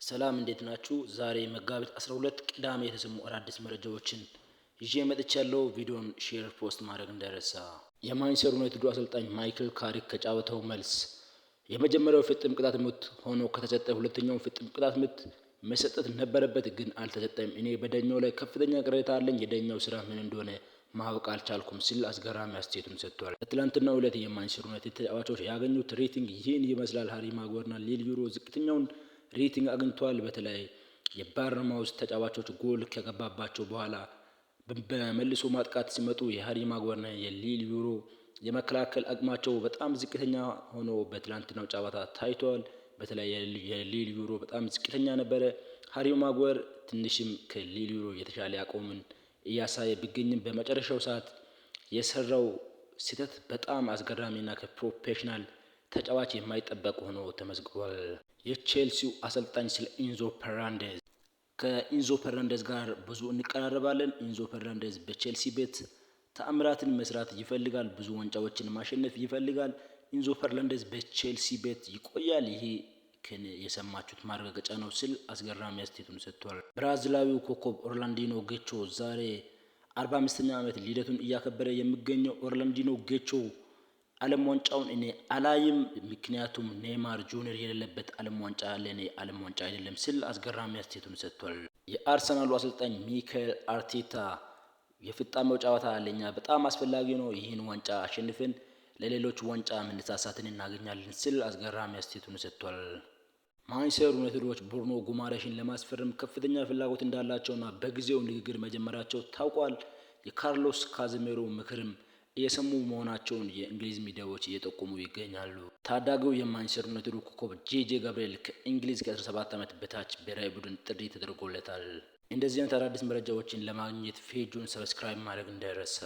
ሰላም እንዴት ናችሁ? ዛሬ መጋቢት 12 ቅዳሜ የተሰሙ አዳዲስ መረጃዎችን ይዤ መጥቻለሁ። ቪዲዮን share፣ post ማድረግ እንዳይረሳ። የማንቸስተር ዩናይትዱ አሰልጣኝ ማይክል ካሪክ ከጨዋታው መልስ የመጀመሪያው ፍጹም ቅጣት ምት ሆኖ ከተሰጠ ሁለተኛው ፍጹም ቅጣት ምት መሰጠት ነበረበት፣ ግን አልተሰጠም። እኔ በዳኛው ላይ ከፍተኛ ቅሬታ አለኝ። የዳኛው ስራ ምን እንደሆነ ማወቅ አልቻልኩም ሲል አስገራሚ አስተያየቱን ሰጥቷል። በትላንትናው ዕለት የማንቸስተር ዩናይትድ ተጫዋቾች ያገኙት rating ይህን ይመስላል። ሃሪ ማጓየርና ሊል ዩሮ ዝቅተኛውን rating አግኝቷል። በተለይ የበርንማውዝ ተጫዋቾች ጎል ከገባባቸው በኋላ በመልሶ ማጥቃት ሲመጡ የሃሪ ማጓየርና የሊል ዩሮ የመከላከል አቅማቸው በጣም ዝቅተኛ ሆኖ በትላንትናው ጨዋታ ታይቷል። በተለይ የሊል ዩሮ በጣም ዝቅተኛ ነበረ። ሃሪ ማጓየር ትንሽም ከሊል ዩሮ የተሻለ አቋምን እያሳየ ቢገኝም በመጨረሻው ሰዓት የሰራው ስህተት በጣም አስገራሚና ከ professional ተጫዋች የማይጠበቅ ሆኖ ተመዝግቧል። የቼልሲው አሰልጣኝ ስለ ኢንዞ ፈርናንዴዝ፣ ከኢንዞ ፈርናንዴዝ ጋር ብዙ እንቀራረባለን። ኢንዞ ፈርናንዴዝ በቼልሲ ቤት ተአምራትን መስራት ይፈልጋል። ብዙ ዋንጫዎችን ማሸነፍ ይፈልጋል። ኢንዞ ፈርናንዴዝ በቼልሲ ቤት ይቆያል። ይሄ የሰማችሁት ማረጋገጫ ነው ሲል አስገራሚ አስተያየቱን ሰጥቷል። ብራዚላዊው ኮከብ ኦርላንዲኖ ጌቾ፣ ዛሬ 45ኛ ዓመት ልደቱን እያከበረ የሚገኘው ኦርላንዲኖ ጌቾ፣ ዓለም ዋንጫውን እኔ አላይም፣ ምክንያቱም ኔይማር ጁኒየር የሌለበት ዓለም ዋንጫ ለእኔ ዓለም ዋንጫ አይደለም ሲል አስገራሚ አስተያየቱን ሰጥቷል። የአርሰናሉ አሰልጣኝ ሚካኤል አርቴታ፣ የፍጻሜው ጨዋታ ለኛ በጣም አስፈላጊ ነው፣ ይህን ዋንጫ አሸንፈን ለሌሎች ዋንጫ መነሳሳትን እናገኛለን ሲል አስገራሚ አስተያየቱን ሰጥቷል። ማንቸስተር ዩናይትዶች ብሩኖ ጉማሬሽን ለማስፈረም ከፍተኛ ፍላጎት እንዳላቸውና በጊዜው ንግግር መጀመራቸው ታውቋል። የካርሎስ ካዝሜሮ ምክርም እየሰሙ መሆናቸውን የእንግሊዝ ሚዲያዎች እየጠቆሙ ይገኛሉ። ታዳጊው የማንቸስተር ዩናይትዱ ኮከብ ጄጄ ገብርኤል ከእንግሊዝ ከ17 ዓመት በታች ብሔራዊ ቡድን ጥሪ ተደርጎለታል። እንደዚህ አይነት አዳዲስ መረጃዎችን ለማግኘት page ኡን subscribe ማድረግ እንዳይረሳ።